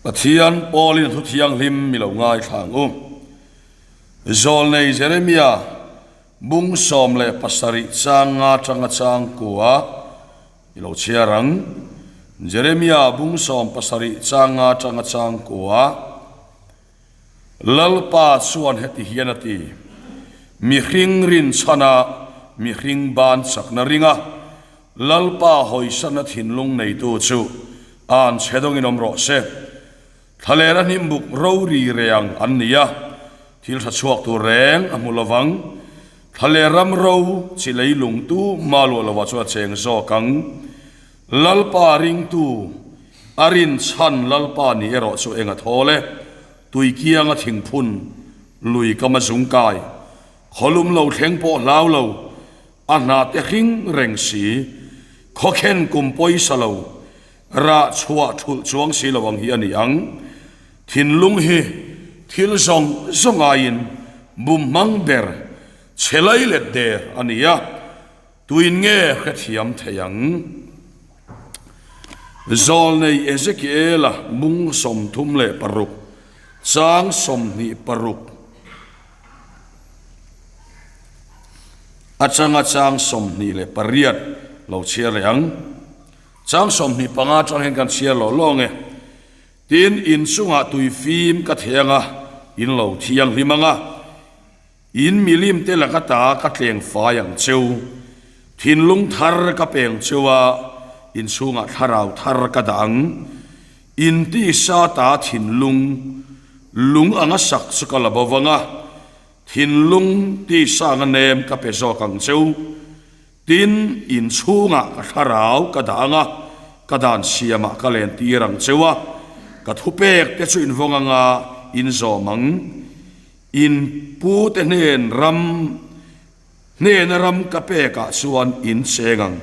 Pathian Paulin a thu thianghlim mi lo ngaithla ang u. Zawlnei Jeremia bung 17 chang nga tanga chang kua i lo chhiar ang. Jeremia bung 17 chang nga tanga chang kua. Lalpa chuan heti hian a ti, Mihring rinchhana mihring ban chakna ringa Lalpa hawisana thinlung neitu chu an chhe dawngin awm rawh se. Thlalera hnimbuk rori reng an ni a, thil tha chhuak tur reng a hmu lovang. Thlaler ram ro chi leilung tu mah luah lovah chuan a cheng zawk ang. Lalpa ringtu a rinchhan Lalpa ni erawh chu eng a thawl e, tui kianga thingphun lui kam a zungkai, khawlum lo thleng pawh hlau lo, a hna te hring reng si, khawkhen kum pawisa lo, rah chhuah thulh chuang si lo ang hi a ni ang. Thinlung hi thil zawng zawng aiin bum hmang ber chhe lai let der a ni a, tuin nge hrethiam thei ang? Zawlnei Ezekiela bung 36 chang 26. Atanga chang 28 lo chhiar leh ang. Chang 25 atang hian kan chhiar loh lawng e. Tin, in chungah tui fim ka thei anga, in lo thianghlim anga, in milim te laka ta ka tleng fai ang cheu. Thinlung thar ka peng cheu a, in chhungah thlarau thar ka dah ang. In tisa ta thinlung lung anga sak chu ka la bo vang a, thinlung tisa anga nem ka pe zawk ang cheu. Tin, in chhungah ka thlarau ka dah anga, ka dan siamah ka len tir ang cheu a, ka thupek te chu in vawng anga in zawm ang. In pute hnen ram Hnena ram ka pekah chuan in cheng ang.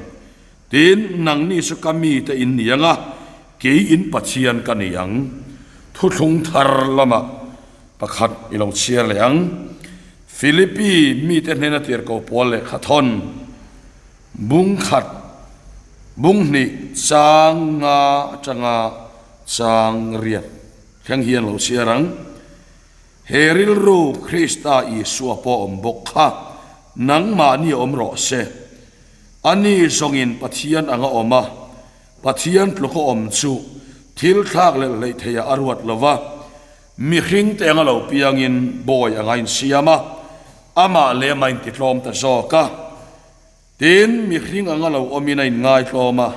Tin, nangni chu ka mite in ni ang a, kei in Pathian ka ni ang. Thuthlung thar lamah pakhat i lo chhiar leh ang. Philippi mite hnena tirhkoh pawl lehkha thawn bung khat, bung hnih chang nga atanga chang riat thleng hian lo chhiar ang. He rilru Krista Isua pawh awm bawk kha nangmahni awm rawh se. Ani zawngin Pathian anga awm a, Pathian tluka awm chu thil thlak leh hleih theiah a ruat lo va, mihring te anga lo piangin bawi anga insiam a, amah lem a intitlawm ta zawk a. Tin, mihring anga lo awmin a inngaitlawm a,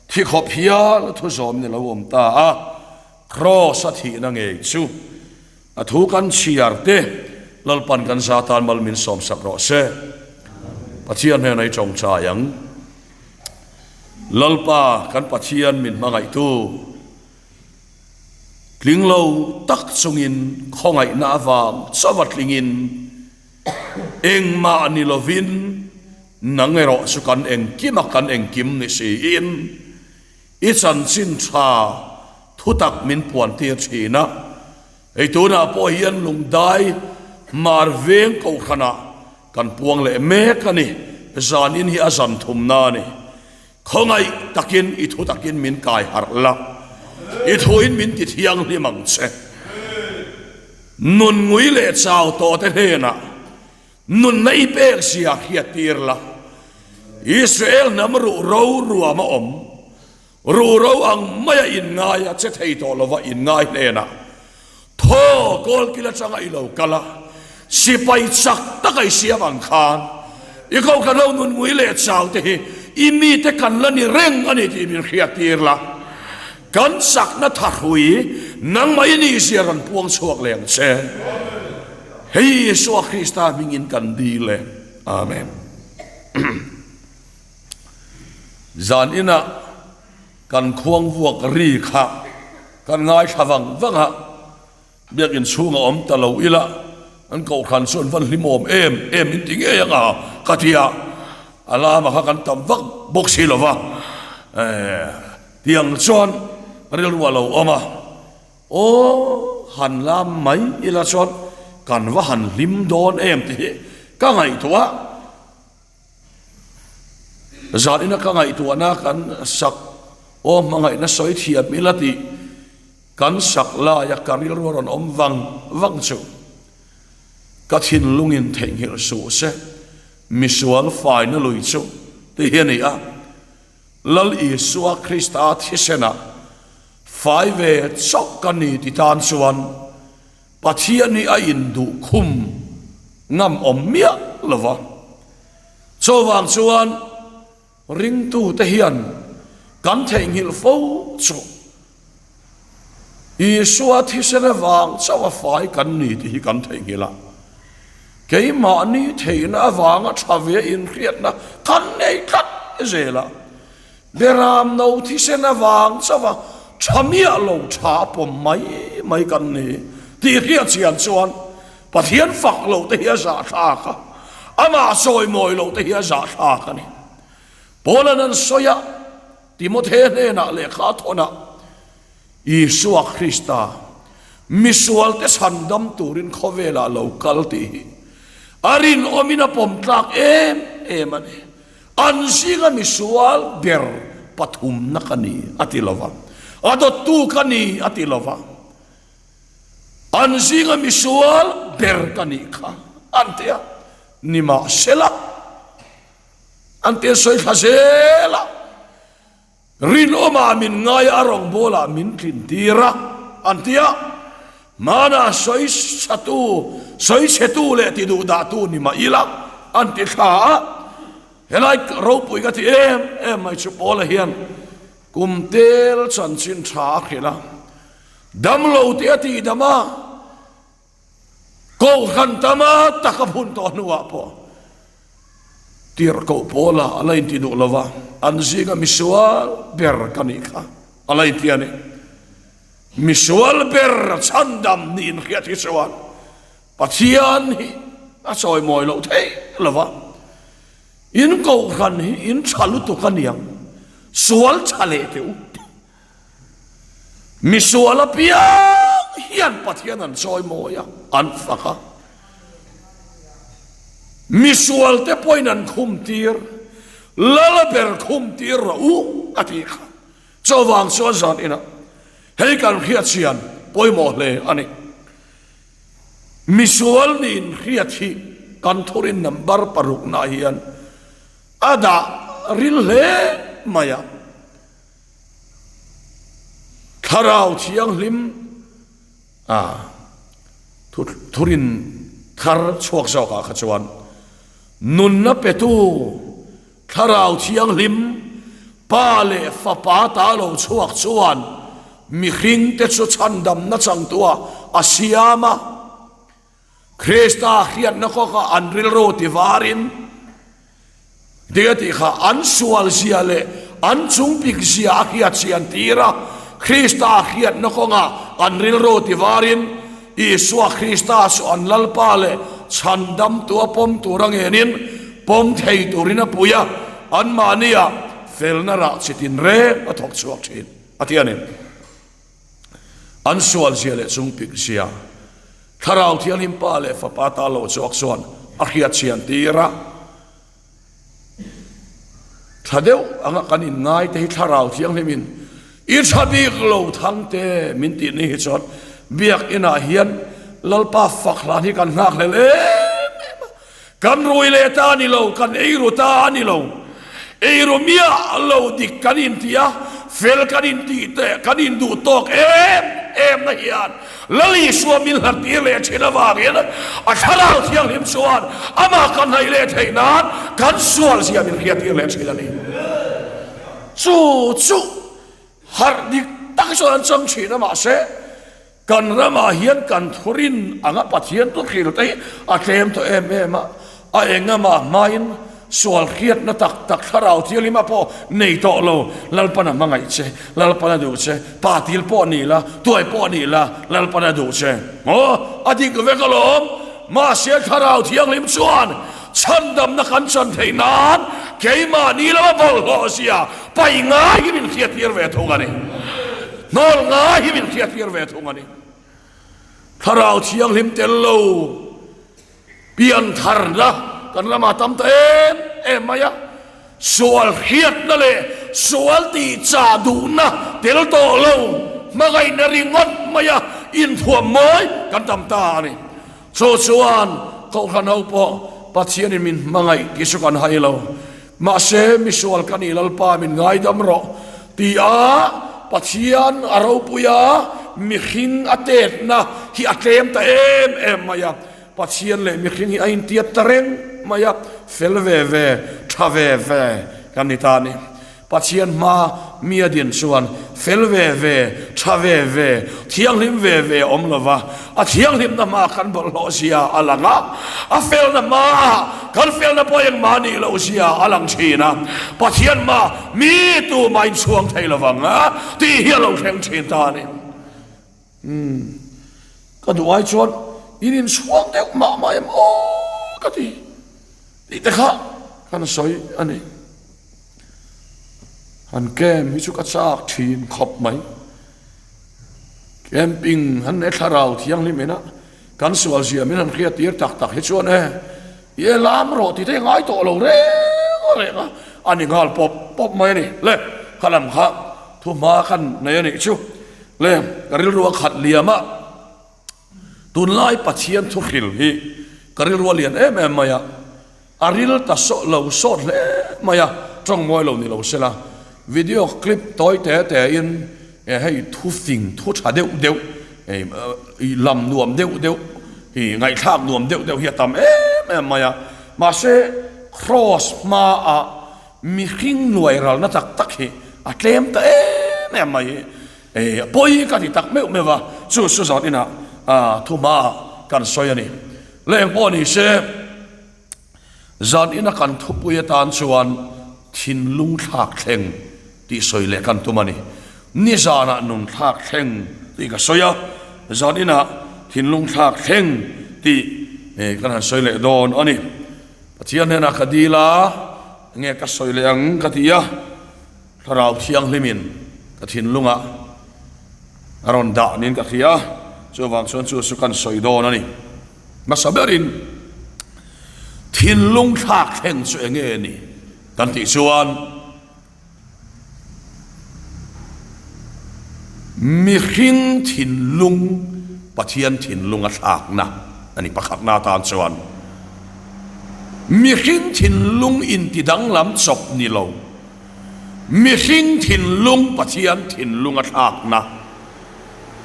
thi khawp hial a thu zawmin a lo awm ta a, Kraws a thihna ngei chu a thu kan chhiar te Lalpan kan za tan mal min sawmsak rawh se. Pathian hnenah i tawngtai ang. Lalpa kan Pathian min hmangaihtu, tling lo tak chungin khawngaihna avang chauha tlingin, Engmah ni lovin nang erawh chu kan engkim a kan engkim ni siin i chanchin tha thutak min puan tir thin a. Hei tunah pawh hian lungdai hmar veng kohhranah kan puang leh mek a ni. Zanin hi a zan thumna a ni. Khawngaih takin i thu takin min kai harh la, i thuin min ti thianghlim ang che. Nun ngui leh chau tawh te hnenah nunna i pek zia hriat tir la. Israel hnam ruh ro ruam a awm, ruh ro ang maia inngai a che thei tawh lova inngai hnenah Thaw kawlkil atanga i lo kal a, sipai chak taka i siam ang khan i kohhran ho nun ngui leh chau te hi i mite kan la ni reng a ni tih min hriat tir la. Kan chakna thahrui nangmah i nihzia rawn puang chhuak leh ang che. Hei Isua Krista hmingin kan dil e. Amen. Zan inah Kan khuang vuak ri kha kan ngaithla vang vang a, biakinn chhung a awm ta lo ila an kohhran chu an van hlimawm em em in ti ngei ang a ka ti a, a lama kha kan tam vak bawk si lo va, tiang chuan rilru a lo awm a, aw han lam mai ila chuan kan va han hlim dawn em tih hi ka ngaihtuah a. Zanina ka ngaihtuahna kan sak aw hmangaihna sawi thiam ila tih. Kan sak laia ka rilru a rawn awm vang vang chu ka thinlungin theihnghilh suh se, misual faina lui chu ti hi a ni a. Lal Isua Krista thisenah fai ve chauh ka ni ti tan chuan Pathian hi a induh khum ngam awm miah lo va. Chuvang chuan ringtute hian kan theihnghilh fo chu Isua thisen avang chauh a fai kan ni tih hi kan theihnghilh a. Keimahni theihna avanga tha ve inhriatna kan nei tlat zel a. Beram no thisen avang chauh a tha miah lo tha a pawm mai mai kan ni tih hriat chian chuan Pathian fak loh te hi a zahthlak a, amah sawimawi loh te hi a zahthlak a ni. Paula'n an sawi a, Timothea hnenah lehkha a thawn a, Isua Krista, misualte chhandam turin khawvelah lo kal tih hi a rinawmin a pawm tlak em em a ni. An zinga misual ber pathumna ka ni a ti lo va, a dawttu ka ni a ti lo va, an zinga misual ber ka nih kha an ti a, nimahsela an ti a sawi thla zel a. Rinawmah min ngai a, a rawngbawlah min tlin tir a, an ti a. Hmanah sawi chhatu, sawi chhetu leh ti duh dahtu ni mah ila, an ti thla a. Helai ropui ka ti em em mai chu Paula hian kum tel chanchin tha a hrilh a, damlo tih a tihdam a, Kohhran tama tak a phun tawh hnuah pawh tirhkoh pawla a la inti duh lova, an zinga misual ber ka nih kha a la inti a ni. Misual ber chhandam nih inhriat hi chuan Pathian hi a chawimawi loh theih lova, in kohhran hi in tha lutuk a niang, sual tha leh teh u. Misual apiang hian Pathian an chawi mawi a, an fak a. Misual te pawhin an khum tir, Lal ber khum tir rawh u a tih kha. Chuvang chuan zan inah hei kan hriat chian pawimawh hle a ni. Misual niin hriat hi kan thurin number paruknaah hian a dah ril hle mai a. Thlarau Thianghlim a thurin thar chhuak zawkah kha chuan nunna petu Thlarau Thianghlim Pa leh Fapa ta lo chhuak chuan mihringte chu chhandamna changtuah a siam a. Krista hriatna kawkah an rilru ti varin, Ding a tih kha an sual zia leh an chungpik zia a hriat chian tir a, Krista hriatna kawngah an rilru ti varin, Isua Krista chu an Lalpa leh Chhandamtua pawm tur a ngenin pawm thei turin a pui a, anmahniah felna rah chi tinreng a thawk chhuak thin a ti a ni. An sual zia leh chungpik zia Thlarau Thianghlim Pa leh Fapa ta lo chhuak chuan a hriat chhian tir a. Thla deuh anga kan inngai te hi Thlarau Thianghlimin i tha bik lo thang te min tih ni hi chuan Biakinah hian Lalpa fak hlan hi kan nghak hlel em em a. Kan rui leh ta a ni lo, kan eiru ta a ni lo. Eiru miah lo dik kan inti a, fel kan intih teh kan induh tawk em em na hian Lal Isua min hlat tir leh thin avangin a Thlarau Thianghlim chuan amah kan hnaih leh theih nan kan sual zia min hriat tir leh thin a ni. Chu chu harh dik tak chuan an chang thin a mahse, Kan ramah hian kan thurin anga Pathian tu hril te hi a tlem tawh em em a, a engamah hmain sual hriatna tak tak thlarau thianghlim a pawh nei tawh lo, Lalpan a hmangaih che, Lalpan a duh che, pa til pawh ni la, tuai pawh ni la, Lalpan a duh che. Aw, a dik vek alawm, mahse thlarau thianghlim chuan chhandamna kan chan theih nan keimahni lama bawlhhlawh zia pai ngai hi min hriattir ve thung a ni. Hnawl ngai hi min hriattir ve thung a ni. Thlarau Thianghlim tel lo pian tharna kan ramah tam ta em em mai a, sual hriatna leh sual tih chah duhna tel tawh lo. Hmangaihna ringawt maia inthuam mawi kan tam ta a ni. Chu chuan Kohhran ho pawh Pathianin min hmangaih tih chu kan hai lo. Mahse, misual ka nih Lalpa min ngaidam rawh ti a Pathian a ropui a, mihring a tetna hi a tlem ta em em mai a. Pathian leh mihring hi a intiat ta reng mai a, fel ve ve, tha ve ve kan ni ta a ni. Pathian hma mi a din chuan fel ve ve, tha ve ve, thianghlim ve ve a awm lo va, a thianghlimna hmaa kan bawlhhlawh zia a lang a, a felna hmaah kan felna pawh engmah nih loh zia a lang thin a, Pathian hmaa mi tumah inchhuang thei lo vang a tih hi a lo thleng thin ta a ni. Umm, ka duh ai chuan in inchhuang deuh mah mah em aw ka ti tih te kha kan sawi a ni. Han camp hi chu ka chak thin khawp mai. Camping han nei thlarau thianghlim ina kan sual zia min han hriat tir tak tak hi chuan e i e lam rawh tih te ngai tawh lo reng reng a, a ni nghal pawp pawp mai a ni. Le kha lam kha thu hma khan nei a nih chu. Le ka rilru a khat liam a, tunlai Pathian thuhril hi ka rilru a lian em em mai a. A ril ta sawt lo sawt hle mai a, tawng mawi lo ni lo se la, video clip tawi te te in hei thu fing thu tha deuh deuh ih lam nuam deuh deuh ih ngaihthlak nuam deuh deuh hi a tam em em mai a, mahse cross hma ah mihring nuai ralna tak tak hi a tlem ta em em mai hi pawi ka ti tak meuh meuh a, chu chu zan inah thu hma ah kan sawi a ni. Leng pawh ni se. Zan ina kan thupui atan chuan thinlung thlak thleng tih sawi leh kan tum a ni. Nizanah nun thlak thleng tih ka sawi a, zan inah thinlung thlak thleng tih kan han sawi leh dawn a ni. Pathian hnenah ka dil a, enge ka sawi leh ang ka ti a, Thlarau Thianghlimin ka thinlungah a rawn dah niin ka hria a, chuvang chuan chu chu kan sawi dawn a ni. Hmasa berin thinlung thlak thleng chu eng nge ni kan tih chuan mihring thinlung Pathian thinlung a thlakna a ni pakhatna atan chuan mihring thinlung intidanglam chawp ni lo mihring thinlung Pathian thinlung a thlakna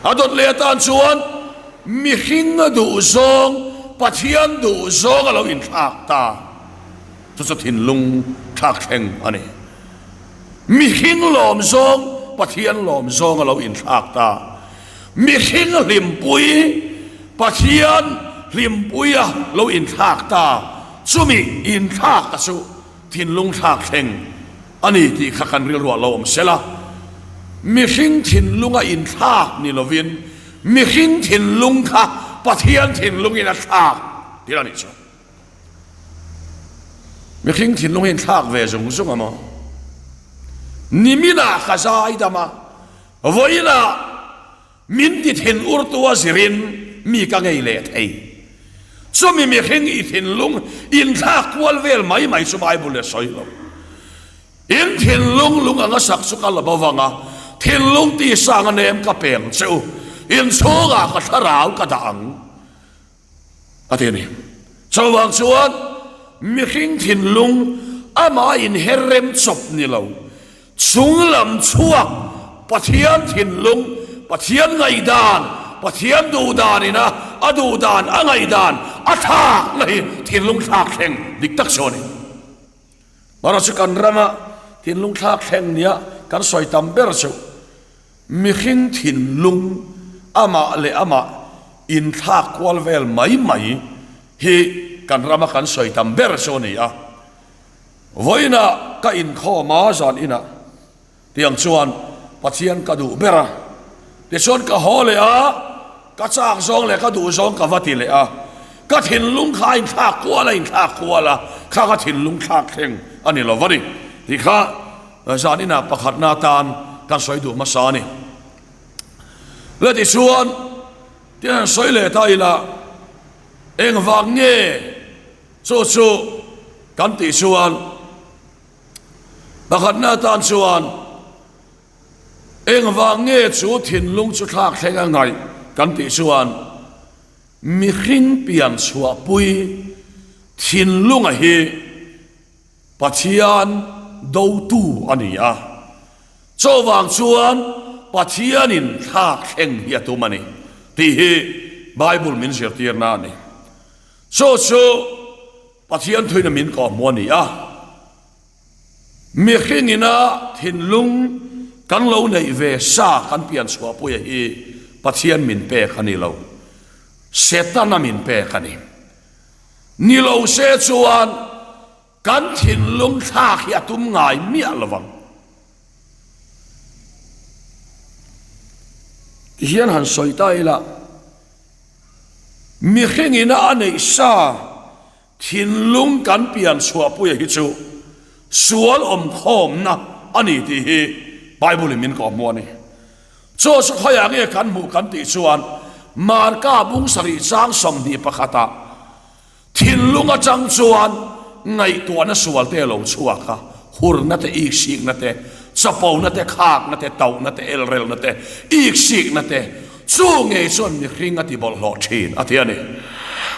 A dawt leh atan chuan mihring a duh zawng, Pathian duh zawng a lo inthlak ta. Chu chu thinlung thlak thleng a ni. Mihring lawm zawng, Pathian lawm zawng a lo inthlak ta. Mihring hlimpui, Pathian hlimpui a lo inthlak ta. Chumi inthlak a chu thinlung thlak thleng a ni tih kha kan rilruah lo awm sela, mihring thinlunga inthlak ni lovin mihring thinlung kha Pathian thinlungin a thlak tir a nih chu. Mihring thinlung hi inthlak ve zung zung a maw? Niminah ka zaidam a, vawiinah Min ti thin urtu a zirin mi ka ngei leh thei. Chumi mihring i thinlung inthlak kual vel mai mai chu Bible a sawi lo. In thinlung lung anga sak chu ka la bo vang a, thinlung tisang a nem ka peng che u, in chhungah ka thlarau ka dah ang. A ti a ni. Chuvang chuan mihring thinlung amah inher rem chawp ni lo, chunglam chhuak Pathian thinlung, Pathian ngaihdan, Pathian duhdan ina a duhdan, a ngaihdan a thlakna hi thinlung thlak thleng dik tak chu a ni. Mahrawh chu kan rama thinlung thlak thleng nia kan sawi tam ber chu Mihring thinlung amah leh amah inthlak kual vel mai mai hi kan rama kan sawi tam ber chu a ni a. Vawiinah ka inkhawm a, zan inah tiang chuan Pathian ka duh ber a, tichuan ka haw leh a, ka chak zawng leh ka duh zawng ka va ti leh a, ka thinlung kha a inthlak kual a inthlak kual a, kha ka thinlung thlak thleng a ni lo va ni tih kha Zan inah pakhatna atan kan sawi duh hmasa a ni. Le tichuan, tin han sawi leh ta ila, engvang nge chu chu kan tih chuan, pakhatna atan chuan. Engvang nge chu thinlung chu thlak thleng a ngaih kan tih chuan mihring pian chhuahpui thinlunga hi Pathian dotu a ni a. Chuvang chuan Pathianin thlak thleng hi a tum a ni tih hi Bible min zirtirna a ni. Chu chu Pathian thuina min kawhhmuh a ni a. Mihring ina thinlung kan lo neih ve sa kan pian chhuahpuia hi Pathian min pek a ni lo, Setana min pek a ni. Ni lo se chuan kan thinlung thlak hi a tum ngai miah lo vang. Tihian han sawi ta ila, mihring ina a neih sa Thinlung kan pian chhuahpuia hi chu sual awmkhawmna a ni tih hi Bible in min kawhhmuh a ni. Chaw chu khawiah nge kan hmuh kan tih chuan Marka bung sarih chang 21 ah thinlung atang chuan ngaihtuahna sual te a lo chhuak a, hurna te, iksikna te, chapona te, khakna te, tauhna te, elrelna te, iksikna te, Chu ngei chuan mihring a tibawlhhlawh thin a ti a ni.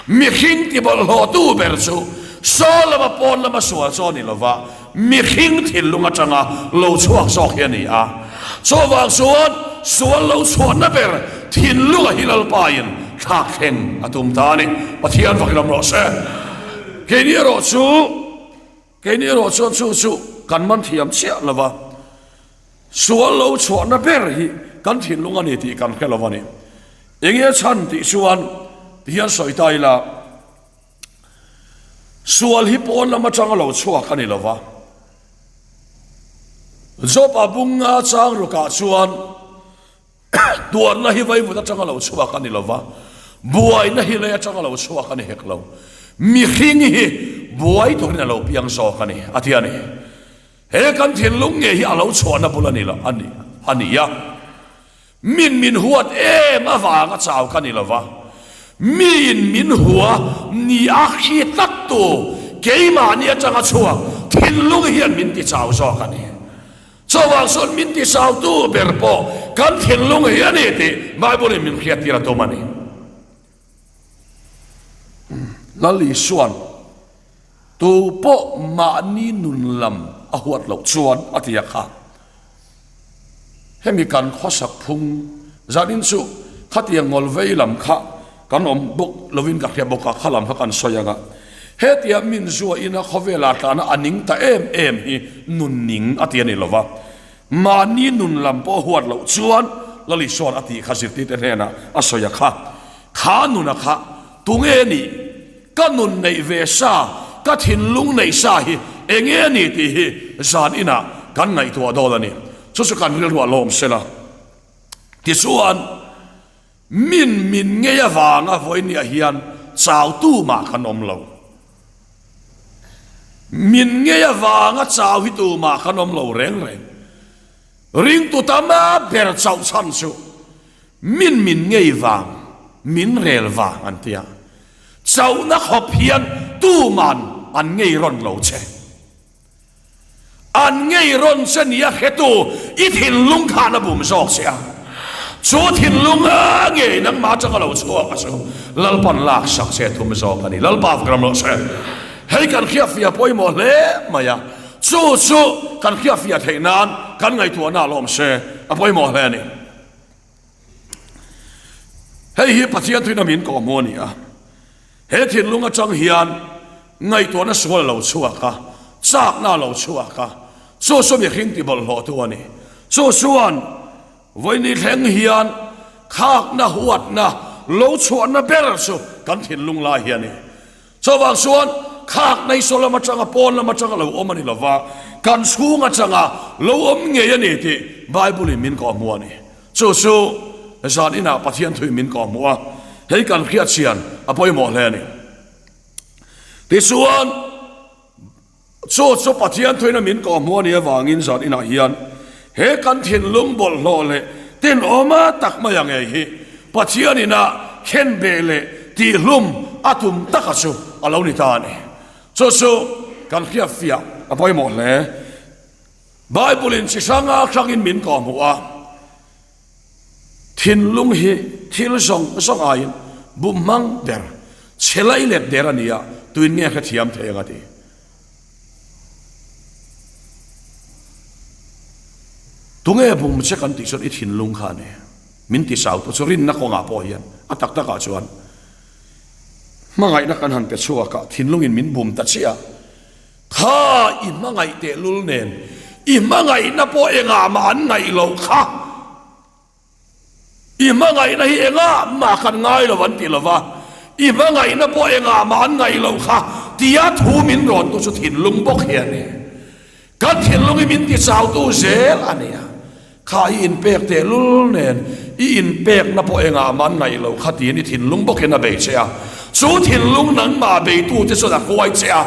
Mihring tibawlhhlawhtu ber chu saw lama pawn lama sual chu a ni lova, mihring thinlung atanga lo chhuak zawk hi a ni a. Chuvang chuan sual lo chhuahna ber thinlunga hi Lalpain thlak thleng a tum ta a ni. Pathian fak lam rawh se. Keini erawh chu Keini erawh chuan chu chu kan man thiam chiah lo va, sual lo chhuahna ber hi kan thinlung a ni tih kan hre lo a ni. Enge chhan tih chuan tihian sawi ta ila, sual hi pawn lam atanga lo chhuak a ni lo va. Job-a bunga chang rukah chuan, Tuarna hi vaivut atanga lo chhuak a ni lo va, buaina hi lei atanga lo chhuak a ni hek lo. Mihring hi buai turin a lo piang zawk a ni, a ti a ni. He kan thinlung nge hi a lo chhuahna bul a ni lo, a ni, a ni a. Min min huat em avanga chau ka ni lo va, miin min hua ni a hri tlat tu keimahni atanga chhuak thinlung hian min ti chau zawk a ni. Chuvang chuan min tisautu ber pawh kan thinlung hi a ni tih Bible in min hriattir a tum a ni. Lal Isuan tu pawh mahni nun lam a huat loh chuan a ti a kha. Hemi kan khawsak phung zanin chu khatiang ngawl vei lam kha kan awm bawk lovin ka hria bawk a, kha lam kha kan sawi ang a. Hetia min zua ina khawvela tlana a ning ta em em hi nun ning a ti a ni lova, mahni nun lam pawh huat loh chuan Lal Isuan a tih kha zirtirte hnenah a sawi a kha, kha nuna kha tunge nih, ka nun neih ve sa, ka thinlung neih sa hi enge ni tih hi zan inah kan ngaihtuah dawn a ni. Chu chu kan rilruah lawm sela. Tichuan. Min min ngei avanga vawinia hian chau tu mah kan awm lo. Min ngei avanga chau hi tu mah kan awm lo reng reng. Ringtu tama ber chauh chhan chu min min ngei vang, min rel vang an ti a. Chauhna khawp hian tuman an ngei rawn lo che. An ngei rawn che nia hretu i thinlung khan a bum zawk che a, chu thinlung a ngei nangmah atanga lo chhuak a chu Lalpan lak sak che thum zawk a ni. Lalpa fak ram rawh se. Hei kan hriatfiah pawimawh hle mai a, chu chu kan hriatfiah theih nan kan ngaihtuahna a lawm se a pawimawh hle a ni. Hei hi Pathian thuina min kawhhmuh a ni a. He thinlung atang hian ngaihtuahna sual a lo chhuak a, chakna a lo chhuak a, chu chu mihring tibawlhhlawhtu a ni. Chu chuan vawiini thleng hian khakna, huatna lo chhuahna ber chu kan thinlung lai hi a ni. Chuvang chuan khakna hi saw lam atanga pawn lam atanga lo awm a ni lova, kan chhung atanga lo awm ngei a ni tih Bible-in min kawhhmuh a ni. Chu chu zan inah Pathian thui min kawhhmuh a, hei kan hriat chian a pawimawh hle a ni. Tichuan, chu chu Pathian thuina min kawhhmuh a nih avangin zan inah hian he kan thinlung bawlhhlawh leh tenawma tak mai ang ei hi Pathian inah khenbeh leh tihhlum a tum taka chu a lo ni ta a ni. Chu chu kan hriatfiah a pawimawh hle. Bible-in chi hranga hrangin min kawhhmuh a. Thinlung hi thil zawng zawng aiin bumhmang ber, chhe lai let der a ni a, tuin nge hrethiam thei ang a ti. Tunge bum che kan tih chuan i thinlung kha a ni. Min ti sau tu chu rinna kawngah pawh hian a tak takah chuan hmangaihna kan han pe chhuak a, thinlungin min bum ta chiah a. Kha i hmangaih tehlul nen i hmangaihna pawh engah mah an ngaih loh kha. I hmangaihna hi engah mah kan ngai lo an ti lo va, i hmangaihna pawh engah mah an ngaih loh kha tia thu min rawn tu chu thinlung bawk hi a ni. Kan thinlung hi min ti chautu zel a nia. Kha i inpek tehlul nen i inpekna pawh engah mah an ngaih loh kha tiin i thinlung bawkin a bei che a. Chu thinlung nangmah beitute chuan a huai che a,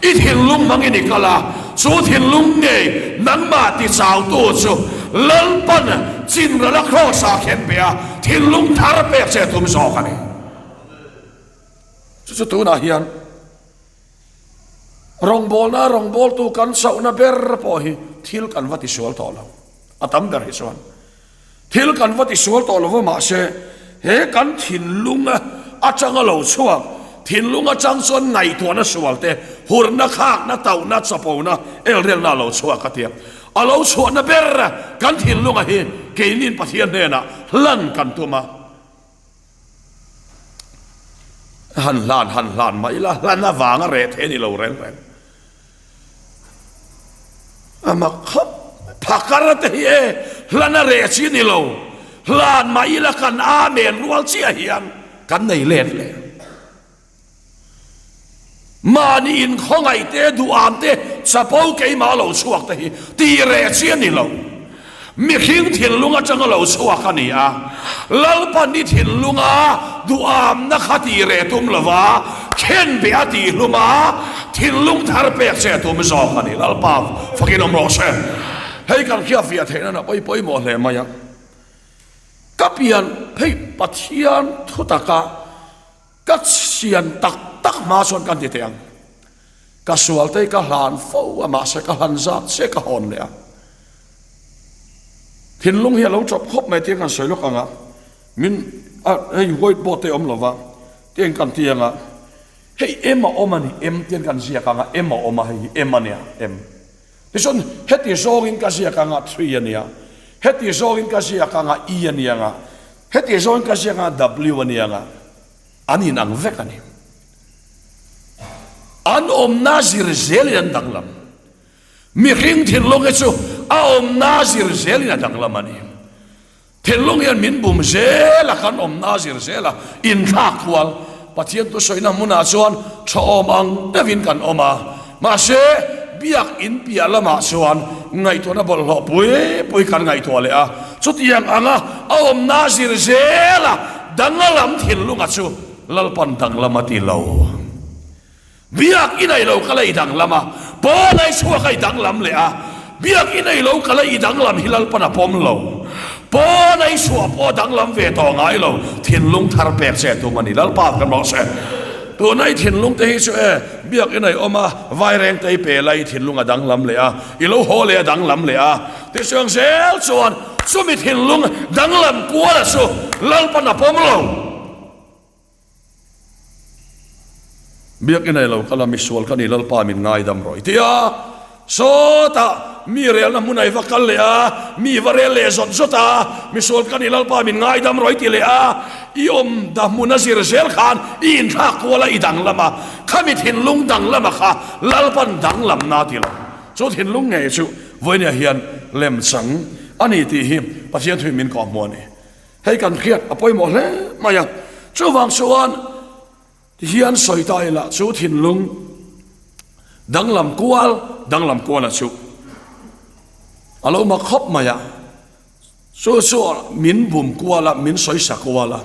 i thinlung hmangin i kal a, chu thinlung ngei nangmah tichautu chu Lalpan chinrala kraws-ah khen pe a, thinlung thar pek che a tum zawk a ni. Chu chu tunah hian rawngbawlna rawngbawltu kan chauhna ber pawh hi thil kan va tisual tawh lo, a tam ber hi chuan. Thil kan va tisual tawh lova mahse he kan thinlung atanga lo chhuak, thinlung atang chuan ngaihtuahna sual te, hurna, khakna, tauhna, chapona, elrelna a lo chhuak a tia. A lo chhuahna ber kan thinlunga hi keinin Pathian hnenah hlan kan tum a. Han hlan han hlan mah ila hlan avanga reh thei a ni lo reng reng. A mak khawp phakar te hi e hlan a reh chi a ni lo. Hlan mah ila kan amen rual chiah hian kan nei let leh. Mahni inkhawngaih te, duham te, chapo keimah lo chhuak te hi tih reh chi a ni lo. Mihring thinlung atanga lo chhuak a ni a, Lalpan i thinlunga duhamna kha tih reh tum lova, khenbeh a tih hlum a, thinlung thar pek che a tum zawk a ni. Lalpa fakin awm rawh se. Hei kan hriat fiah theihna na pawi pawimawh hle mai a. Ka pian phei Pathian thutaka Ka chhian tak tak hma chuan kan ti teh ang. Ka sual te hi ka hlan fo a, mahse ka hlan zat che ka hawn leh a. Thinlung hi a lo chawp khawp mai tia kan sawi lawk ang a, min a hei white board te awm lo va, tiang kan ti ang a, hei M a awm a ni, M tiang kan ziak ang a, M a awm a, hei hi M a nia, M. Tichuan heti zawngin ka ziak ang a, three a nia, heti zawngin ka ziak ang a, E a nia ang a, Heti zawng ka ziak a W a nia nga an in ang vek a ni. An awmna zir zelin an danglam. Mihring thinlung hi chu a awmna zir zelin a danglam a ni. Thinlung hian min bum zel a, kan awmna zir zel a, inthlak kual. Pathian thusawiina hmunah chuan tha awm ang deuhin kan awm a, mahse biak in piah lamah chuan ngaihtuahna bawlhhlawh pui pui kan ngaihtuah leh a, chutiang anga a awmna zir zela danglam thinlunga chu Lalpan danglam a ti lo. Biak in ei lo kal a i danglam a, pawn a i chhuak a i danglam leh a, biak in ei lo kal a i danglam hi Lalpan a pawm lo. Pawn a i chhuah pawh a danglam ve tawh ngai lo, thinlung thar pek che tum a ni. Lalpa kan rawh se. Tuna i thinlung te hi chu e, biak in ei awm a, vaireng te i pe la i thinlung a danglam leh a, i lo haw leh a danglam leh a, tichuang zel chuan chumi thinlung danglam kuala chu Lalpan a pawm lo. Biakinn ei lo kal a, misual ka ni Lalpa min ngaidam rawh i ti a, sawtah mi relna hmun a i va kal leh a, mi va rel leh zawt zawt a, misual ka ni Lalpa min ngaidam rawh i ti leh a, i awm da hmun a zir zel khan i inthlak kual a i danglam a, khami thinlung danglama kha Lalpan danglamna a ti lo. Chu thinlung ngei chu vawinia hian lemchang a ni tih hi Pathian thuin min kawhhmuh a ni. Hei kan hriat a pawimawh hle mai a, chuvang chuan tihian sawi ta ila chu thinlung danglam kual danglam kuala chu a lo mak khawp mai a, chu chu min bum kual a, min sawisa kual a,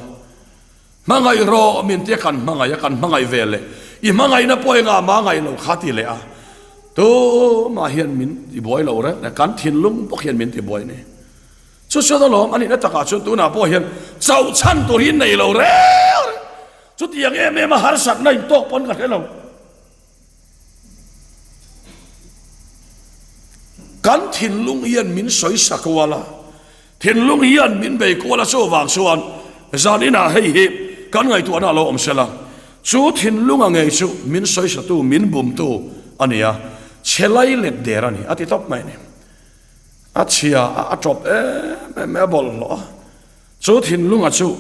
hmangaih rawh min tia kan hmangaih a, kan hmangaih ve leh i hmangaihna pawh engah mah ngaih lo kha ti leh a, tumah hian min tibuai lo reng reng, kan thinlung bawk hian min tibuai a ni. Chu chuan alawm a nihna takah chuan tunah pawh hian chauh chhan tur hi nei lo reng reng. Chutiang em em a harsatna intawk pawn ka hre lo. Kan thinlung hian min sawi sak ual a. Thinlung hian min bei kual a chuvang chuan zan inah hei hi kan ngaihtuahna a lo awm sela, chu thinlunga ngei chu min sawisatu, min bumtu a ni a, chhe lai let der a ni a ti tawp mai a ni. A chhia a, a tawp em em mai a bawlhhlawh a. Chu thinlunga chu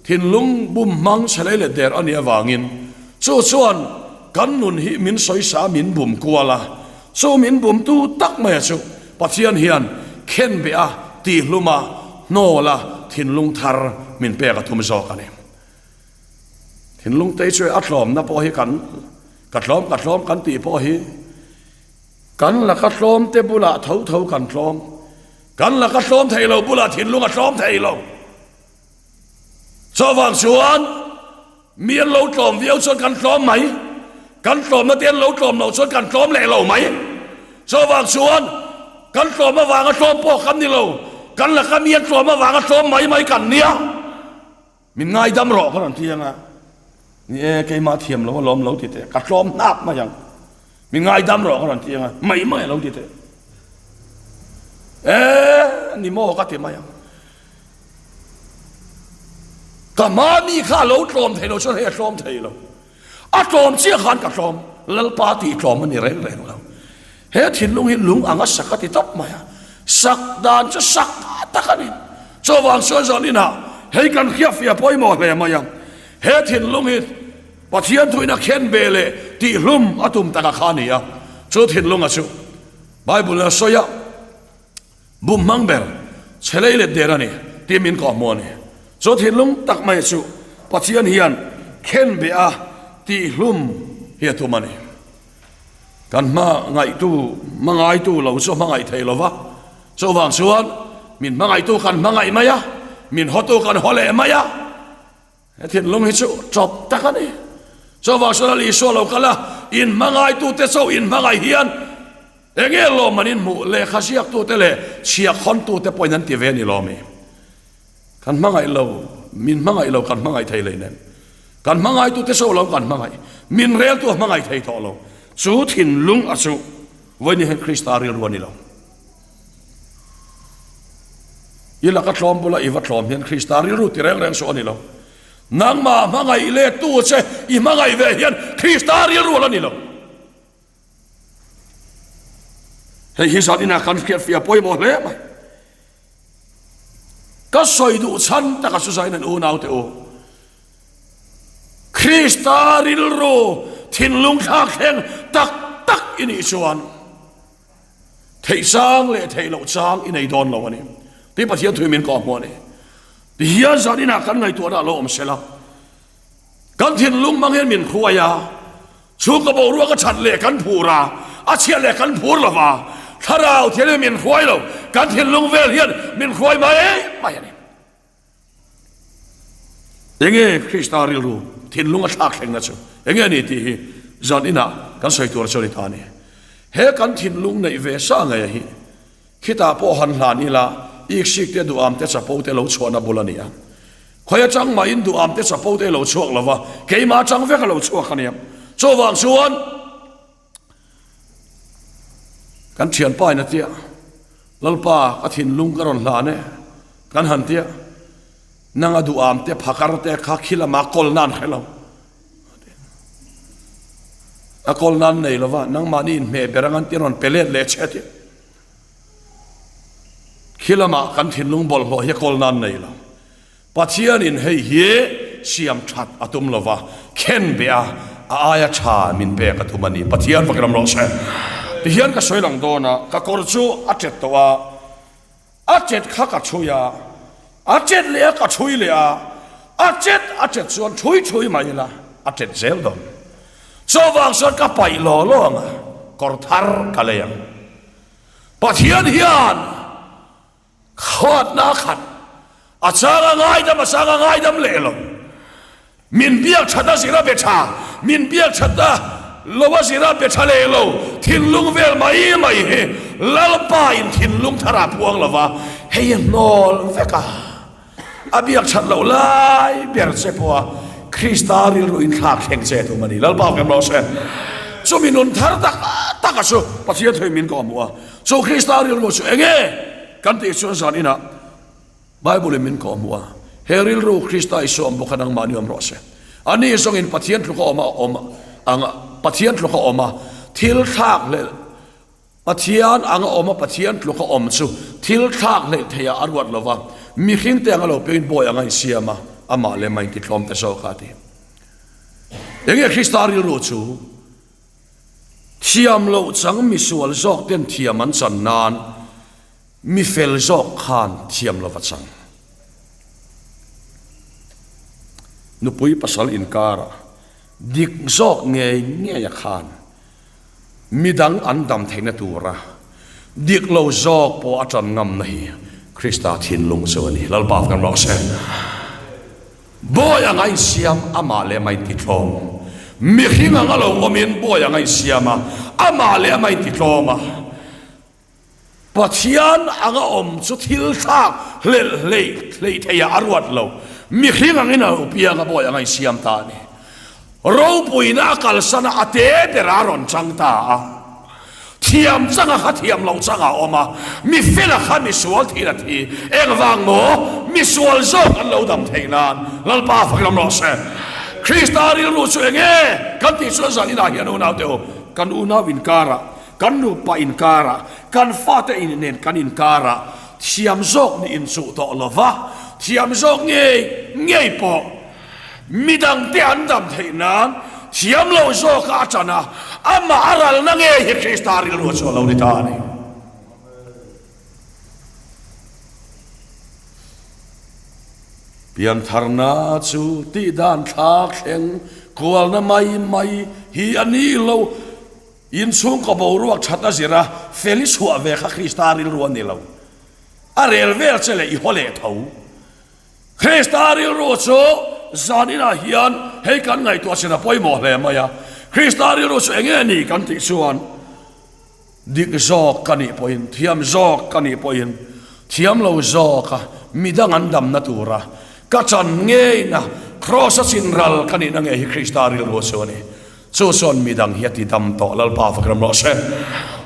thinlung bum hmang chhe lei let der a nih avangin chu chuan kan nun hi min sawisa min bum kual a, chu min bumtu tak maia chu Pathian hian khenbeh a, tihlum a, hnawl a, thinlung thar min pek a tum zawk a ni. Thinlung te chu a tlawmna pawh hi kan ka tlawm ka tlawm kan tih pawh hi kan laka tlawm te bulah tho tho kan tlawm. Kan laka tlawm thei lo bulah thinlung a tlawm thei lo. Chuvang chuan mi an lo tlawm viau chuan kan tlawm mai. Kan tlawmna te an lo tlawm loh chuan kan tlawm leh lo mai. Chuvang chuan kan tlawm avanga tlawm pawh kan ni lo. Kan laka mi an tlawm avanga tlawm mai mai kan nia. Min ngaidam rawh ka rawn ti ang a, ni e, keimah thiam lo alawm lo ti teh, ka tlawm hnap mai ang. Min ngaidam rawh ka rawn ti ang a, mai mai a lo ti teh. E, ni maw ka ti mai ang. Ka hma mi kha a lo tlawm thei lo chuan hei a tlawm thei lo. A tlawm chiah khan ka tlawm, Lalpa tih tlawm a ni reng reng lo. He thinlung hi lung anga sak a ti tawp mai a, sak dan chu sak tak a ni. Chuvang chuan zawn inah hei kan hriatfiah pawimawh hle mai a, he thinlung hi Pathian thuin a khen ve leh tihhlum a tum taka kha a ni a, chu thinlunga chu Bible in a sawi a. Bum hmang ber, chhe lei let der a ni tih min kawhhmuh a ni. Chu thinlung tak mai chu Pathian hian khen beh a tihhlum hi a tum a ni. Kan hmangaihtu, hmangaitu lo chu hmangaih thei lo va, chuvang chuan min hmangaihtu kan hmangaih mai a, min hawtu kan haw leh mai a. He thinlung hi chu tawp tak a ni. Chuvang chuan Lal Isua lo kal a, in hmangaitute chauh in hmangaih hian eng nge lawm an inhmuh? Lehkha ziaktute leh chhiahkhawntute pawhin an ti ve a ni lawm i? Kan hmangaih lo, min hmangaih lo kan hmangaih thei lei nen. Kan hmangaitute chauh lo kan hmangaih, min reltu a hmangaih thei tawh lo. Chu thinlung a chu vawiin hian Krista rilru a ni lo. I laka tlawm bula i va tlawm hian Krista rilru ti reng reng suh a ni lo. Nangmah hmangaih lettu che i hmangaih ve hian Krista rilru a la ni lo. Hei hi zan inah kan hriatfiah pawimawh hle mai. Ka sawi duh chhan taka chu zain an unaute u. Krista rilru thinlung thlak thleng tak tak i nih chuan Theih chang leh theih loh chang i nei dawn lo a ni. Tih Pathian thui min kawhhmuh a ni. Tihian zan inah kan ngaihtuahna a lo awm sela. Kan thinlung hmang hian min hruai a, chhungkaw boruak a that leh kan phur a, a chhiat leh kan phur lo va, thlarau thian hian min hruai lo, kan thinlung vel hian min hruai mai mai a ni. Enge Krista rilru thinlung a thlak thlengna chu enge a ni tih hi zan inah kan sawi tur chu a ni ta a ni. He kan thinlung neih ve sa ngei hi khitah pawh han hlan ila iksik te duham te chapo te lo chhuahna bul a ni a. Khawi atang mahin duham te chapo te lo chhuak lova keimah atang vek a lo chhuak a nia. Chuvang chuan Kan thianpa in a tia, Lalpa ka thinlung ka rawn hlan e, kan han tia, nang a duham te phakar te kha khi lama kawl nan hre lo. A kawl nan nei lova, nangmahni inhmeh ber ang an ti rawn pe let leh che tia. Khi lama kan thinlung bawlhhlawh hi a kawl nan nei lo. Pathianin hei hi siam that a tum lo va, khen beh a, a aia tha min pek a tum a ni. Pathian fak ram rawh se. Tihian ka sawi lang dawn a, ka kawr chu a tet tawh a, a tet kha ka chhui a, a tet leh a ka chhui leh a, a tet a tet chuan chhui chhui mai ila a tet zel dawn. Chuvang chuan ka paih law law ang a, kawr thar ka lei ang. Pathian hian. Khuatna khat a chang a ngaidam a chang a ngaidam leh lo. Min biak that a zir a be tha, min biak that a lo a zir a be tha leh lo. Thinlung vel mai mai hi Lalpa in thinlung thar ah puang lo va, hei a hnawl vek a. A biak that loh lai ber che pawh a Krista rilru in thlak thleng che tum a ni. Lalpa awm rawh se. Chumi nun thar tak tak a chu Pathian thuin min kawhhmuh a. Chu Krista rilru chu enge kan tih chuan zan inah. Bible in min kawh hmuh a, he rilru Krista Isua awm bawk kha nangmahni awm rawh se. Ani zawngin Pathian tluka awm a awm ang a, Pathian tluka awm a, thil thlak hlelh, Pathian anga awm a Pathian tluka awm chu thil thlak hlelh theiah a ruat lo va, mihringte anga lo pengin bawi anga insiam a, amah lem a intitlawm ta zawk a ti. Enge Krista rilru chu? Thiam loh chang misual zawk ten thiam an chan nan mi fel zawk khan thiam lova chang. Nupui pasal inkara dik zawk ngei ngeia khan midang an dam theihna tura dik lo zawk pawh a tan ngamna hi Krista thinlung chu a ni. Lalpa kan rawh se. Bawi anga insiam amah leh amah intitlawm. Mihring anga lo awmin bawi anga insiam a, amah leh amah intitlawm a. Pathian anga awm chu thil thlak hlelh hleih hleih theiah a ruat lo. Mihring angin a lo piang a, bawi anga insiam ta a ni. Ropuina a kalsan a, a te berah a rawn chang ta a. Thiam changa kha thiam loh changa a awm a, mi fela kha mi sual thin a thi. Engvang maw? Mi sual zawk an lo dam theih nan Lalpa fak lam rawh se. Krista rilru chu eng nge kan tih chuan zan inah hian unaute u, kan unau inkarah, kan nupa inkarah, kan fate in nen kan inkarah thiam zawk nih inchuh tawh lova, thiam zawk ngei ngei pawh, Midangte an dam theih nan thiam lo zawka a ṭan a, amah a ralna ngei hi Krista rilru chu a lo ni ta a ni. Piantharna chu tihdan thlak thleng kualna mai mai hi a ni lo. Inchhungkaw boruak ṭhat a zir a, fel i chhuah ve kha Krista rilru a ni lo. A rel vel che leh i haw leh tho. Krista rilru chu zan inah hian hei kan ngaihtuah chin a pawimawh hle mai a. Krista rilru chu eng nge ni kan tih chuan dik zawk ka nih pawhin, thiam zawk ka nih pawhin, thiam lo zawka midang an damna tura ka chan ngeina Kraws a chin ral ka nihna ngei hi Krista rilru chu a ni. Chu chuan midang hi a ti dam tawh, Lalpa fak ram rawh se.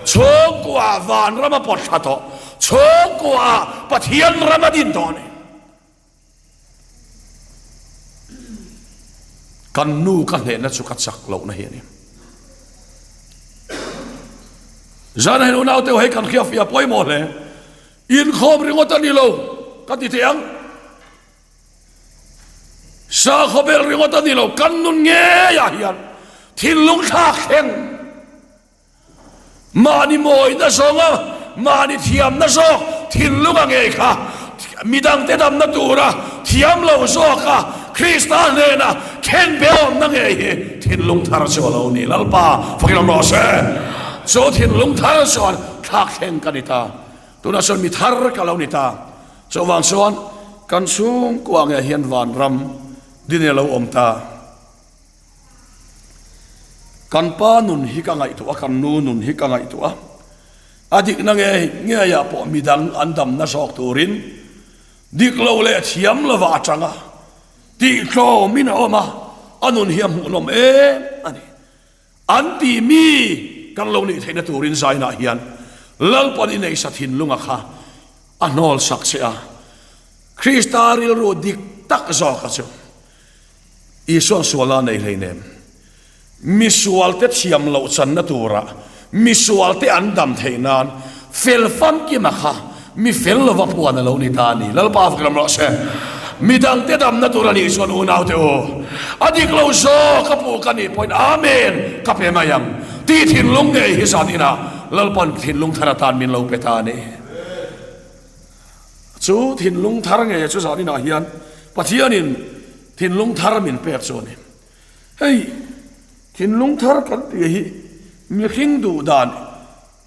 Chhungkuaah vanram a pawt thla tawh, chhungkuaah Pathian ram a din tawh a ni. Kan nu ka hnehna chu ka chak lohna hi a ni. Zan hian unaute hei kan hriatfiah pawimawh hle. Inkhawm ringawt a ni lo ka ti thei ang. Sakhaw bel ringawt a ni lo, kan nun ngeiah hian thinlung thlak thleng mahni mawina zawnga mahni thiamna zawk thinlunga ngei kha midangte damna tura thiam lo zawka Krista hnena khen be awmna ngei hi thinlung thar chu a lo ni. Lalpa fakin awm rawh se. Chu thinlung thar chuan thlak thleng ka ni ta. Tunah chuan mi thar ka lo ni ta. Chuvang chuan kan chhungkua ngei hian vanram din a lo awm ta. Kan pa nun hi ka ngaihtuah a, kan nu nun hi ka ngaihtuah a. A dikna ngei ngeiah pawh midang an damna zawk turin dik lo leh thiam lova atanga tihtlawmin a awm a, a nun hi a hmuhnawm em a ni. An tih mi kan lo nih theihna turin zainah hian Lalpan i neisa thinlunga kha a hnawl sak che a. Krista rilru dik tak zawka chu Isua'n sualna a nei hleinem. Misualte thiam loh channa tura misualte an dam theih nan fel famkima kha Mi fel lova puan a lo ni ta a ni. Lalpa fak lam rawh se. Mi dangte damna tur a nih chuan unaute u, a dik lo zawk a puh ka nih pawhin Amen ka pe mai ang tih thinlung ngei hi zan inah Lalpan thinlung thar atan min lo pe ta a ni. Chu thinlung thar ngei chu zan inah hian Pathianin thinlung thar min pek chu a ni. Hei thinlung thar kan tih hi mihring duh dan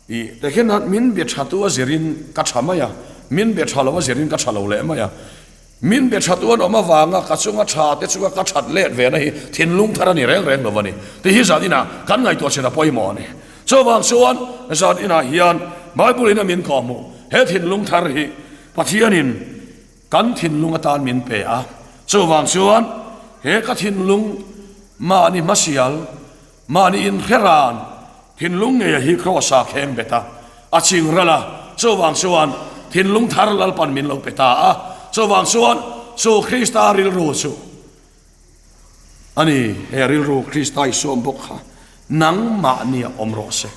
I te hian min be tha tu a zirin ka tha mai a, min be tha lo a zirin ka tha lo leh mai a. Min be tha tu an awm avanga ka chunga tha te chunga ka that let ve na hi thinlung thar a ni reng reng lo a ni. Ti hi zan inah kan ngaihtuah chin a pawimawh a ni. Chuvang chuan zan inah hian Bible in a min kawhhmuh he thinlung thar hi Pathianin kan thinlung atan min pe a. Chuvang chuan he ka thinlung mahni hmasial, Mahni inhreran thinlung ngeia hi Kraws-a kheng bet a, a ching ral a, chuvang chuan thinlung thar Lalpan min lo pe ta a. Chuvang chuan chu Krista rilru chu a ni, he rilru Krista i suam bawk kha nangmahnia awm rawh se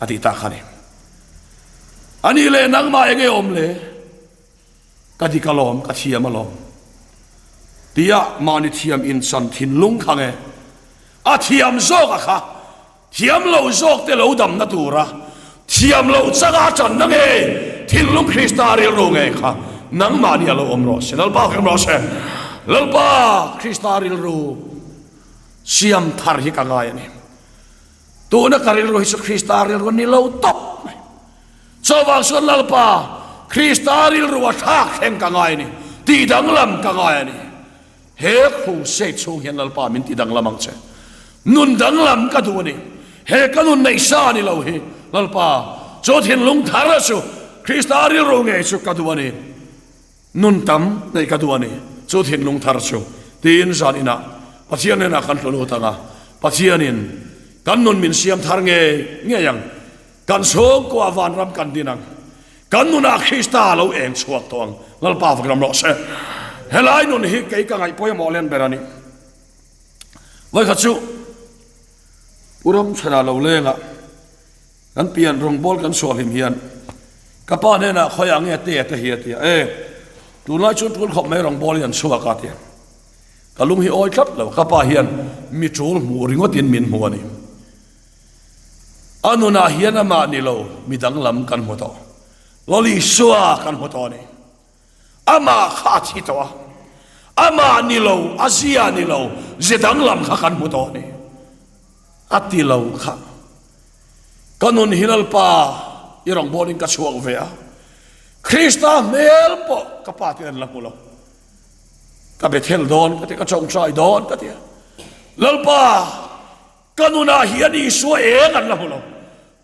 a tih tak a ni. A nih leh nangmah enge awm le? Ka dik alawm, ka thiam alawm tia mahni thiam inchan thinlung kha nge a thiam zawk a kha thiam lo zawk te lo damna tura thiam loh changa a tanna nge thinlung Krista rilru nge kha nangmahni a lo awm rawh se Lalpa hrim rawh se Lalpa Krista rilru siam thar hi ka ngai a ni tuna ka rilru hi chu Krista rilru ni lo tawp mai Chuvang chuan Lalpa, Krista rilru a thlak thleng ka ngai a ni, tih danglam ka ngai a ni. He crusade chhung hian Lalpa min ti danglam ang che. Nun danglam ka duh a ni. He ka nun neih sa ni lo hi Lalpa, chu thinlung thar chu Krista rilru ngei chu ka duh a ni. Nun tam neih ka duh a ni, chu thinlung thar chu, tiin zan inah Pathian hnenah kan tlu lut ang a, Pathianin kan nun min siam thar ngei ngei ang. Kan chhungkua vanram kan din ang. Kan nunah Krista a lo eng chhuak tawh ang. Lalpa vak ram rawh se. Helai nun hi kei ka ngaih pawimawh len ber a ni. Vawikhat chu Pu Ramchhana lo lengah kan pian rawngbawl kan chhuah hlim hian ka pa hnenah khawiah nge te te hi a ti a. E, tunlai chuan tul khawp mai rawngbawl hi an chhuak a ti a. Ka lung hi awi tlat lo. Ka pa hian mi tul hmuh ringawtin min hmu a ni. A nunah hian amah ni lo mi danglam kan hmu tawh. Lal Isua kan hmu tawh a ni. Amah kha a thi tawh a. Amah ni lo, a zia ni lo, ze danglam kha kan hmu tawh a ni. A ti lo kha. Ka nun hi Lalpa i rawngbawlin ka chhuak ve a. Krista hmel pawh ka pa ten an la hmu lo. Ka Bethel dawn ka ti, ka tawngtai dawn ka ti a. Lalpa! Ka nunah hian Isua eng an la hmu lo,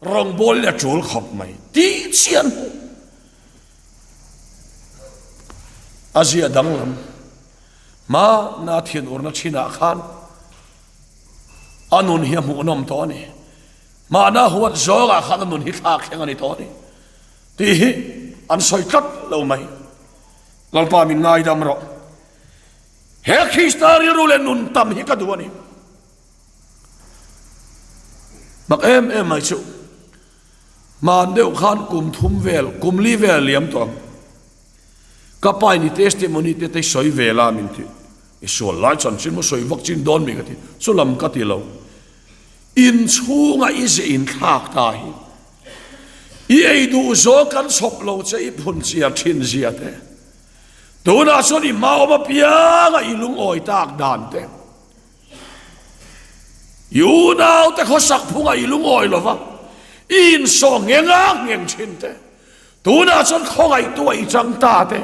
rawngbawlin a tul khawp mai tih chian hmu. A zia danglam hmana thinurna thinah khan a nun hi a hmuhnawm tawh a ni. Hmana huat zawngah khan a nun hi thlak thleng a ni tawh a ni tih hi an sawi tlat lo mai. Lalpa min ngaidam rawh. He Krista rilru leh nun tam hi ka duh a ni. Mak em em mai chu hman deuh khan kum thum vel kum li vel a liam tawh ang. Ka pa in i testimony te te sawi ve la min ti. I sual lai chuan chin maw sawi vak chin dawn mi ka ti. Chu lam ka ti lo. In chhunga i ze in thlak ta hi. I ei duh zawng kan chhawp lo che i phun chiar thin zia te. Tunah chuan i hma awm apianga i lungawi tak dan te. I unaute khawsak phungah i lungawi lo va, i insawh ngheng a ngheng thin te, tunah chuan khawngaihtuah i chang ta te,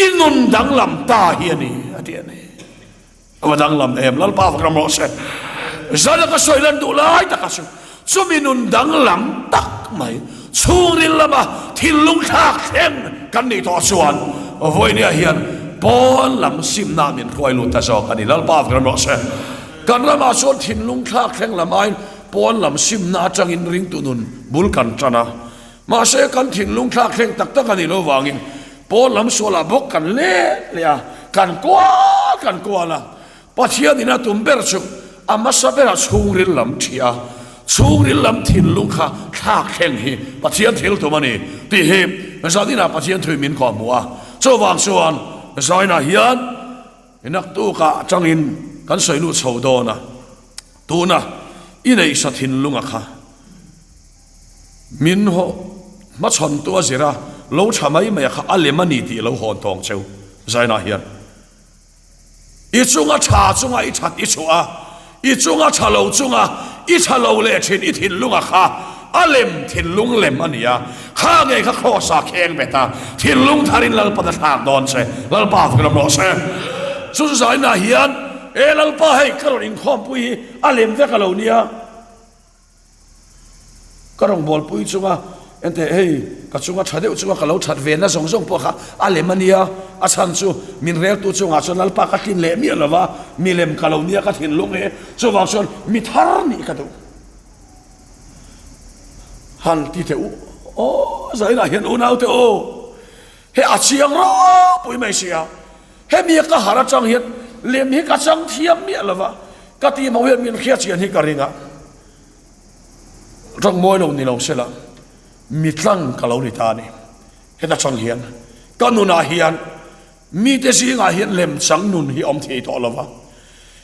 i nun danglam ta hi a ni, a ti a ni. A va danglam em, Lalpa fak ram rawh se. Zana ka sawi lan duh lai taka chu, chumi nun danglam tak mai, chhungril lama thinlung thlak thleng kan nih tawh chuan vawinia hian pawn lam simna min hruai lut ta zawk a ni. Lalpa fak ram rawh se. Kan ramah chuan thinlung thlak thleng lam aiin pawn lam simna atangin ringtu nun bul kan tan a. Mahse kan thinlung thlak thleng tak tak a nih loh vangin pawn lam sualah bawk kan let leh a, kan kual kan kual a. Pathianin a tum ber chu a hmasa berah chhungril lam ṭhi a, chhungril lam thinlung kha thlak thleng hi Pathian thil tum a ni tih hi zaninah Pathian thui min kawh hmu a. Chuvang chuan zainah hian naktukah atangin kan sawi lut chho dawn a, tuna i neihsa thinlunga kha min hmachhawntu a zir a, lo ṭha mai mai a kha a lem a ni tih lo hawn tawng cheu zainah hian. I chunga tha chunga i that i chhuah a, i chunga tha lo chunga i tha lo leh thin i thinlunga kha a lem thinlung lem a ni a, kha ngei kha kraws ah kheng bet a, thinlung tharin Lalpan a thlak dawn che, Lalpa fak lam rawh se. Chu chu zainah hian, E Lalpa hei ka rawn inkhawmpui hi a lem vek a lo nia. Ka rawngbawlpui chunga enteh hei ka chunga tha deuh chunga ka lo that ve na zawng zawng pawh kha a lem a nia, a chhan chu min reltu chungah chuan Lalpa ka tlin leh miah lo va, milem ka lo nia ka thinlung e, chuvang chuan mi thar nih ka duh. Han ti teh u, aw zainah hian unaute aw. He a chiang ropui mai sia. Hemi a ka harh atang hian lem hi ka chang thiam miah lo va, ka tih hmang hian min hriat chian hi ka ring a. Tawng mawi lo ni lo sela mi tlang ka lo ni ta a ni. Heta chang hian ka nunah hian mite zingah hian lem chang nun hi awm thei tawh lo va.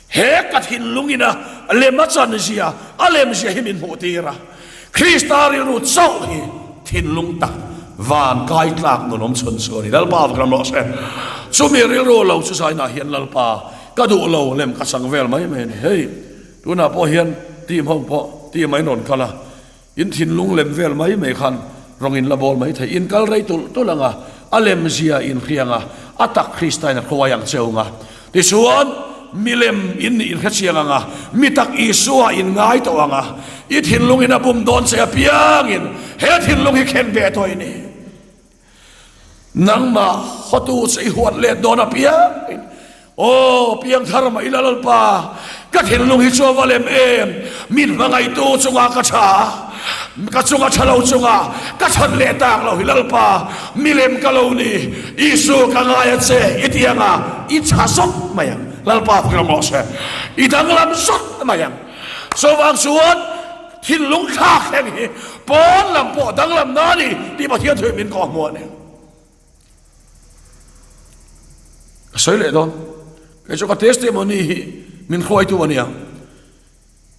He ka thinlungin a lem a chan zia, a lem zia hi min hmuh tir a. Krista rilru chauh hi thinlung tak van kai tlak nun awm chhun chu a ni. Lalpa va ram rawh se. Chumi rilru lo chu zainah hian Lalpa ka duh lo lem ka chang vel mai mai a ni. Hei tunah pawh hian team ho pawh team ah in rawn kal a. In thinlung lem vel mai mai khan rawng in la bawl mai thei. In kal rei tulh tulh ang a, a lem zia in hriang a, a tak Krista in a hruai ang che ung a. Tichuan, milem in nih in hrechiang ang a, mi tak Isua in ngai tawh ang a, i thinlung in a bum dawn che apiangin he thinlung hi khen ve tawh i ni. Nangmah hotu che i huat let dawn apiangin, Aw, piangthar mah ila Lalpa, ka thinlung hi chu a va lem em, min hmangaihtu chungah ka tha a, ka chunga tha lo chungah ka chhan leh tak lo hi Lalpa, milem ka lo ni, Isu ka ngai a che i ti anga i tha zawt mai ang, Lalpa fak rawh se, i danglam zawt mai ang. Chuvang chuan thinlung thlak thleng hi pawn lam pawh danglam na a ni tih Pathian thuin min kawhhmuh a ni. Ka sawi leh dawn. Kei chu ka testimony hi min hruaitu a nia.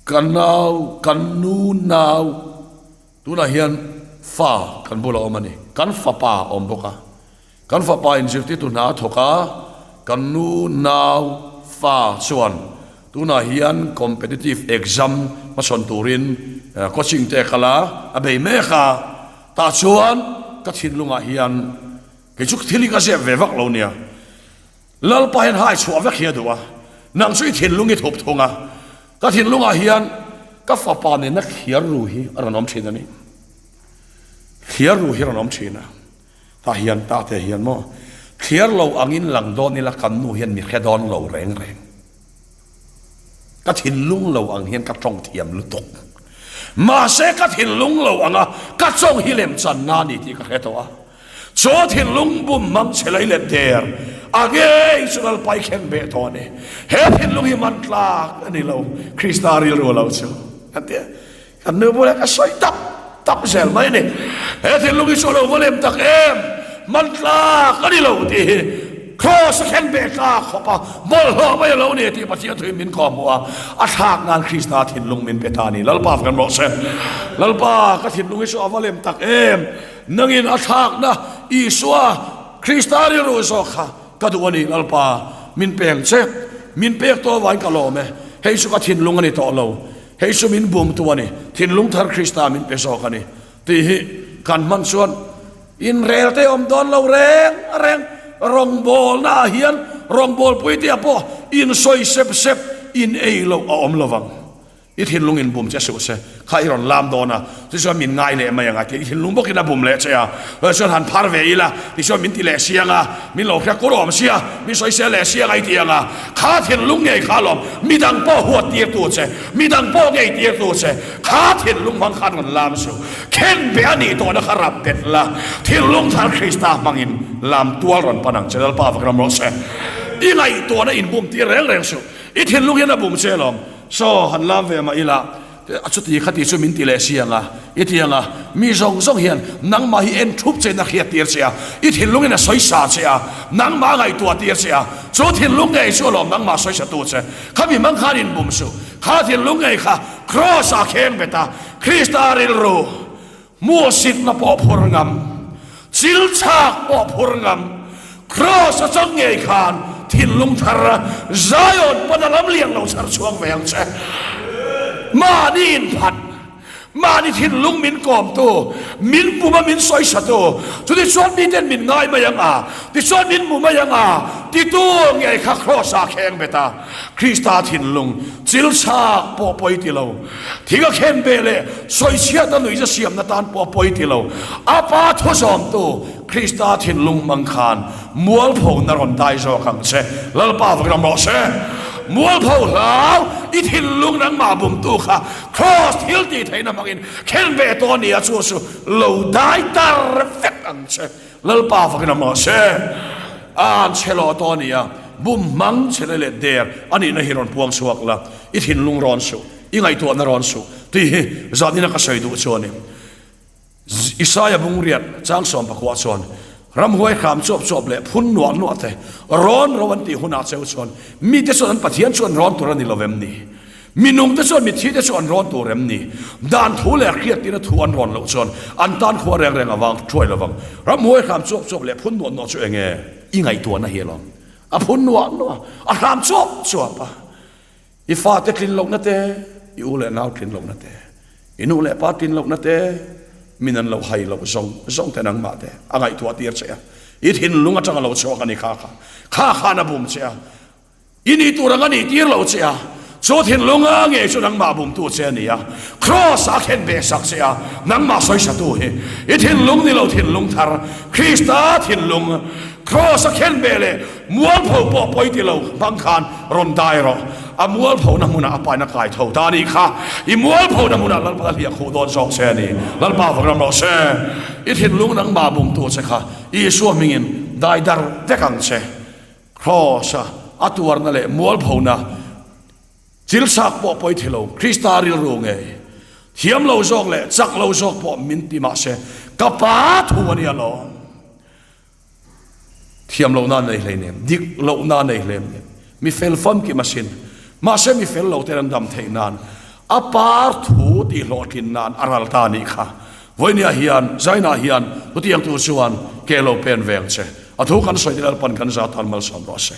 Ka nau, kan nu nau tunah hian fa kan bulah awm a ni. Kan fapa a awm bawk a. Kan fapa in zirtirtu hna a thawk a, kan nu nau fa chuan tunah hian competitive exam hmachhawn turin coaching te a kal a, a bei mek a, tah chuan ka thinlungah hian kei chu thil hi ka zep ve vak lo nia, Lalpa hian hai chhuah vek hi a duh a, nang chu i thinlung i thup thung a, ka thinlungah hian ka fapa nena thliar ru hi a rawn awm thin a ni, thliar ru hi a rawn awm thin a. Tah hian ta te hian maw thliar lo angin lang dawn ila kan nu hian mi hre dawn lo reng reng. Ka thinlung lo ang hian ka tawng thiam lutuk. Mahse ka thinlung lo anga ka chawng hi lem chan na ni tih ka hre tawh a. Chu thinlung bum hmang che lei let der a ngei chu Lalpa i khen beh tawh a ni. He thinlung hi man tlak a ni lo Krista rilru lo chu. Kan ti a. Kan nu bulah ka sawi tap tap zel mai a ni. He thinlung hi chu a lo va lem tak em! Man tlak a ni lo tih hi Kraws a thlen ve tlak khawp a, bawlhhlawh mai a lo ni tih Pathian thuin min kawhhmuh a, a thlak nan Krista thinlung min pe ta a ni. Lalpa kan rawh se. Lalpa, ka thinlung hi chu a va lem tak em! Nangin a thlakna Isua Krista rilru zawk kha ka duh a ni. Lalpa, min peng che. Min pek tawh avangin ka lawm e. Hei chu ka thinlung a ni tawh lo. Hei chu min bumtu a ni, thinlung thar Krista min pe zawk a ni tih hi kan hman chuan inrel te awm dawn lo reng reng. Rawngbawlna ah hian rawngbawlpui te ah pawh insawi sep sep in ei loh a awm lovang. I thinlung in bum che suh se, kha i rawn lam dawn a, chu chuan min ngai leh mai ang a tih i thinlung bawkin a bum leh che a, chuan han phar ve ila tichuan min ti leh siang a, min lo hria kur awm sia, min sawisel leh siang a i ti ang a. Kha thinlung ngei kha alawm, midang pawh huat tirtu che, midang pawh ngei tirtu che, kha thinlung hmang khan rawn lam suh. Khen beh a nih tawhna kha rap bet la, thinlung thar Krista hmangin lam tual rawn pan ang che, Lalpa vak ram rawh se. I ngaihtuahna inbum tir reng reng suh, i thinlung hian a bum che alawm. Saw, han lam ve mah ila. A chuti kha ti chu min ti leh si ang a, i ti ang a, mi zawng zawng hian nangmah hi en thup chein a hriat tir che a, i thinlungin a sawi sa che a, nangmah a ngaihtuah tir che a, chu thinlung ngei chu alawm nangmah sawi sa tu che. Kha mi hmang khan inbum suh, kha thinlung ngei kha Kraws ah kheng bet a, Krista rilru Hmuhsitna pawh phur ngam, chil chhak pawh phur ngam, Kraws a chang ngei khan thinlung thar Zion pana lam lian lo chhar chhuak ve ang che. Mahni inphat, mahni thinlung min kawmtu, min puma min sawisatu, chutichuan miten min ngai mai ang a, tichuan min hmu mai ang a, titu ngei kha Kraws ah kheng bet a, Krista thinlung chil chhak pawh pawi ti lo. Thing a khen ve leh sawichhiat a nuihza siamna tan pawh pawi ti lo. A pa thu zawmtu Krista thinlung hmang khan mualpho na rawn dai zawk ang che. Lalpa vak ram rawh se. Mualpho hlau i thinlung nangmah bumtu kha Kraws thil tih theihna hmangin khen ve tawh a nia chu chu lo dai tar vek ang che. Lalpa fakin a hmang se. A an chhe lo tawh a ni a, bum hmang che leh leh der a nihna hi rawn puang chhuak la, i thinlung rawn suh, i ngaihtuahna rawn suh tih hi zanina ka sawi duh chu a ni. Isaia bungriat chang sawm pakua chuan ramhuai hram chuap chuap leh phun nuah nuah te rawn ro an tih hunah cheu chuan mite chuan an Pathian chu an rawn tur a ni lo em ni? Minung te chuan mitthi te chu an rawn tur em ni? Dan thu leh hriattirna thu an rawn loh chuan an tan khua reng reng avang thuai lo vang. Ramhuai hram chuap chuap leh phun nuah nuah chu eng nge i ngaihtuahna hi alawm? A phun nuah nuah a hram chuap chuap a. I fate tlin lohna te, i u leh nau tlin lohna te, i nu leh pa tlin lohna te, min an lo hai loh zawng zawng te nangmah te a ngaihtuah tir che a. I thinlung atanga lo chhuak a ni kha kha. Kha khan a bum che a. I nih tur ang a nih tir lo che a, chu thinlunga ngei chu nangmah bumtu che a ni a, Kraws a khen beh sak che a, nangmah sawisatu hi i thinlung ni lo thinlung thar, Krista thinlung, Kraws a khen beh leh mualpho pawh pawi ti lo hmang khan rawn dai rawh, a mualphona hmunah a paina kai tho ta a nih kha, i mualphona hmunah Lalpa a hliah khuh dawn zawk che a ni, Lalpa vak ram rawh se, i thinlung nangmah bumtu che kha Isua hmingin dai dar vek ang che. Kraws-a a tuarna leh mualphona thil chak pawh pawi thei lo, Krista rilru ngei, thiam lo zawk leh chak lo zawk pawh min ti mah se, ka pa thu a nia lawm. Thiam lohna a nei hleinem, dik lohna a nei hleinem, mi fel famkim asin. Mahse mi fel lo ten an dam theih nan a par thu tih hlawhtlin nan a ral ta a nih kha. Vawinia hian, Zaina hian chutiang tur chuan ke lo pen veng che. A thu kan sawi te Lalpan kan za tan malsawm rawh se.